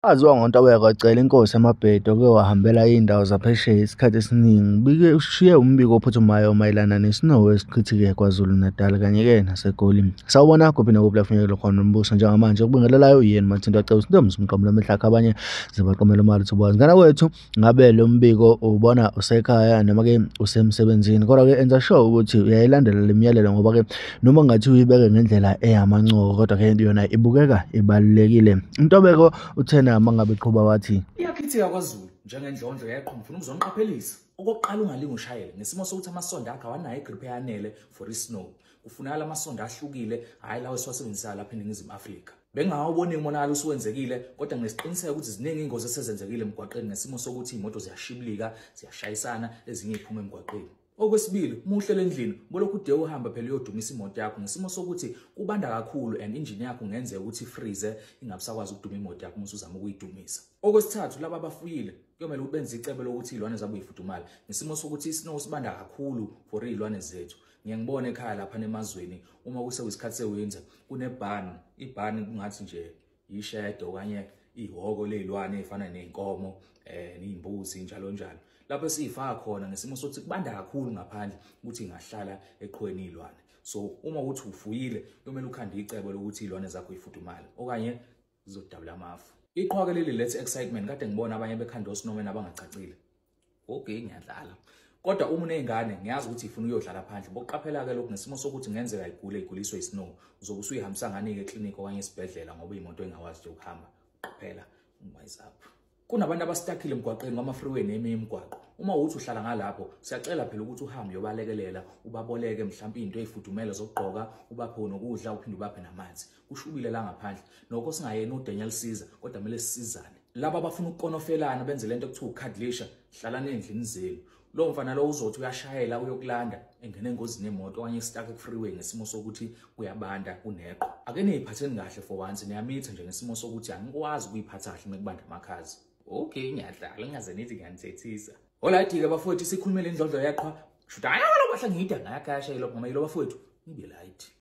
Waziwa ngoNtobeko Cele, inkosi yamaBhede oke wahambela izindawo zaphesheya isikhathi esiningi, ushiye umbiko ophuthumayo mayelana ne-snow esichithike KwaZulu-Natal kanye-ke naseGoli. Sawubona kuphi nakuphi la kufinyelela khona umbuso njengamanje okubingelelayo yini Mathinto Acebo Sintombi Simqamula Amehlakhe abanye zibaqomela imali thubazi. Ngana kwethu ngabe lo mbiko ubona usekhaya noma-ke usemsebenzini, kodwa-ke enza sure ukuthi uyayilandela le miyalelo ngoba-ke noma ngathi uyibeke ngendlela eyamancoko kodwa-ke yona ibukeka ibalulekile. Ntobeko uthena mangabe eqhuba wathi iyakhithika kwaZulu njengendlondlo yeqhwa, ngifuna ukuzonqaphelisa. Okokuqala ungalingi ushayele ngesimo sokuthi amasondo akho awanayo igrip eyanele for isnow. Kufunakala amasondo ahlukile, hhayi lawo esiwasebenzisayo lapha eNingizimu Afrika. Bengingawuboni umonakalo usuwenzekile, kodwa nginesiqiniseko ukuthi ziningi iy'ngozi esezenzekile emgwaqeni ngesimo sokuthi iy'moto ziyashibilika, ziyashayisana, ezinye y'phuma emgwaqeni. Okwesibili, uma uhlele endlini, bolokhu ude uhamba phela uyodumisa imoto yakho ngesimo sokuthi kubanda kakhulu and injini yakho kungenzeka ukuthi ifreeze ingabisakwazi ukuduma imoto yakho uma usuzama ukuyidumisa. Okwesithathu, laba abafuyile kuyomele ukuthi benze icebo lokuthi iy'lwane zabo y'fudumale ngesimo sokuthi isnow sibanda kakhulu for iy'lwane zethu. Ngiye ngibone ekhaya lapha emazweni uma kusekuyisikhathi sewinter kunebhani, ibhani kungathi nje ishede okanye ihhoko ley'lwane ey'fana ney'nkomo ney'mbuzi njalo njalo. Lapho esiyifaka khona ngesimo sokuthi kubanda kakhulu ngaphandle ukuthi ingahlala eqhweni iy'lwane. So uma uthi ufuyile kuyomele ukhande icebo lokuthi iy'lwane zakho y'fudumale okanye zizodabula amafu. Iqhwa-ke leli lethe excitement, kade ngibona abanye bekhanda osnowman abangacacile. Okay, ngiyadlala. Kodwa uma uney'ngane ngiyazi ukuthi ifuna ukuyodlala phandle. Bokuqaphela-ke lokhu ngesimo sokuthi kungenzeka igule iguliswe isnow. Uzobe usuyihambisa ngani-ke eklinikhi okanye esibhedlela ngoba iy'moto engakwazi nje ukuhamba. Qaphela, wise up. Kunabantu abastakile emgwaqeni kwama-freeway neminye imigwaqo. Uma uthi uhlala ngalapho, siyacela phela ukuthi uhambe uyobalekelela, ubaboleke mhlawumbe iy'nto ey'fudumele zokugqoka, ubaphe nokudla, uphinde ubaphe namanzi. Kushubile la ngaphandle. Nokho singayena uDaniel Caesar, kodwa kumele sisizane. Laba abafuna ukukonofelana benze lento ekuthiwa ukhadlisha, hlalani ey'ndlini zenu. Lowo mfana lo uzothi uyashayela uyokulanda engena engozini yemoto okanye stuck ku-freeway ngesimo sokuthi kuyabanda kuneqhwa. Ake niyiphatheni kahle for once, niyamitha nje ngesimo sokuthi angikwazi ukuyiphatha kahle uma kubanda amakhaza. Okay, ngiyadlala ngingaze nithi ngiyanithethisa. Alright-ke bafowethu, sikhulumele indlondlo yeqhwa. Shuthi hayi lokho ngida ngayakasha yilokho ngoba yilo bafowethu nibe light.